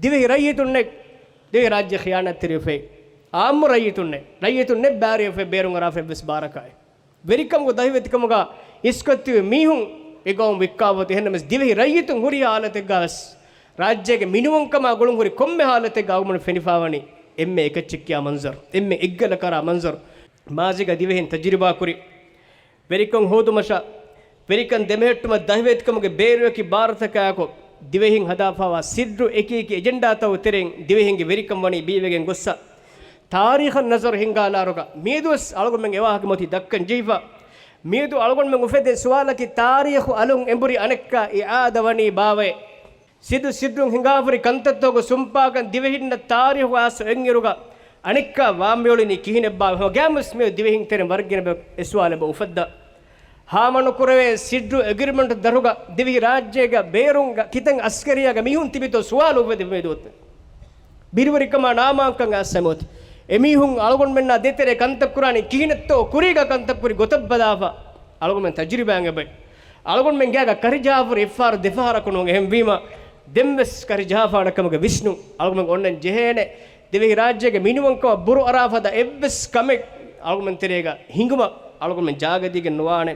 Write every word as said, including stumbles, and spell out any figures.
ދިވެހި ރައްޔިތުންނެއް ދިވެހި ރާއްޖެ ޚިޔާނާތްތެރިވެފައި، އާއްމު ރައްޔިތުންނެއް ރައްޔިތުންނެއް ބާރުވެފައި ބޭރުން އަރާފަ އެއްވެސް ބާރަކާއެއް. ވެރިކަމުގަ ދަހިވެތިކަމުގަ އިސްކޮށްދިޔު މީހުން އެ ގައުމު ވިއްކާފަ އޮތީ. އެހެންނަމަވެސް ދިވެހި ރައްޔިތުން ހުރިހާ ހާލަތެއްގަ ވެސް ރާއްޖޭގެ މިނިވަންކަމާ ގުޅުން ހުރި ކޮންމެ ހާލަތެއްގަ އަޅުގަނޑު ފެނިފަވަނީ އެންމެ އެކައްޗެއްކިޔާ މަންޒަރު، އެންމެ އެއްގަލަކަރާ މަންޒަރު. މާޒީގަ ދިވެހިން ތަޖުރިބާކުރި ވެރިކަން ހޯދުމަށާ، ވެރިކަން ދެމެހެއްޓުމަށް ދަހިވެތިކަމުގެ ބޭރުވެކި ބާރުތަކާއެކު، ދިވެހިން ހަދާފަވާ ސިއްރު އެކި އެކި އެޖެންޑާތައް ތެރެއިން ދިވެހިންގެ ވެރިކަން ވަނީ ބީވެގެން ގޮއްސަ. ތާރީޚަށް ނަޒަރު ހިންގާލާރުގަ، މިއަދުވެސް އަޅުގަނޑުމެން އެވާހަކަ މަތީ ދައްކަން ޖެހިފަ. މިއަދު އަޅުގަނޑުމެން އުފެދޭ ސުވާލަކީ، ތާރީޚު އަލުން އެނބުރި އަނެއްކާ އިއާދަ ވަނީ ބާވައޭ؟ ސިއްރު ސިއްރުން ހިނގާފަހުރި ކަންތައްތަކުގެ ސުންޕާކަން ދިވެހިންނަށް ތާރީޚު އައިސް އޮތްއިރުގަ އަނެއްކާ ވާންވެއުޅެނީ ކިހިނެއްބާ؟ ހަމަ ގައިމުވެސް މިއޮތް ދިވެހިން ތެރެއިން ވަރަށް ގިނަ ބައެއް އެ ސުވާލެއް އެބަ އުފައްދާ. ހާމަނުކުރެވޭ ސިއްރު އެގްރިމެންޓް ދަށުގަ ދިވެހި ރާއްޖޭގަ ބޭރުންގަ ކިތައް އަސްކަރިއްޔާގެ މީހުން ތިބިތޯ ސުވާލު އުފެދޭ މިއަދު އޮތީ. ބިރުވެރިކަމާ ނާމާންކަން އައިސް އެމެ އޮތީ. އެމީހުން އަޅުގަނޑުމެންނާ ދޭތެރޭ ކަންތައް ކުރާނީ ކިހިނެއްތޯ ކުރީގަ ކަންތައް ކުރި ގޮތަށް ބަލާފަ. އަޅުގަނޑުމެން ތަޖުރިބާއިން އެބައި. އަޅުގަނޑުމެން ގާގަ ކަރިޖަހާފަހުރި އެއްފަހަރު ދެފަހަރަކު ނޫން. އެހެންވީމަ ދެންވެސް ކަރިޖަހާފާނެ ކަމުގެ ވިސްނުން އަޅުގަނޑުމެން އޮންނަން ޖެހޭނެ. ދިވެހި ރާއްޖޭގެ މިނިވަންކަމަށް ބުރު އަރާފަދަ އެއްވެސް ކަމެއް އަޅުގަނޑުމެން ތެރޭގަ ހިނގުމަށް އަޅުގަނޑުމެން ޖާގަދީގެން ނުވާނެ.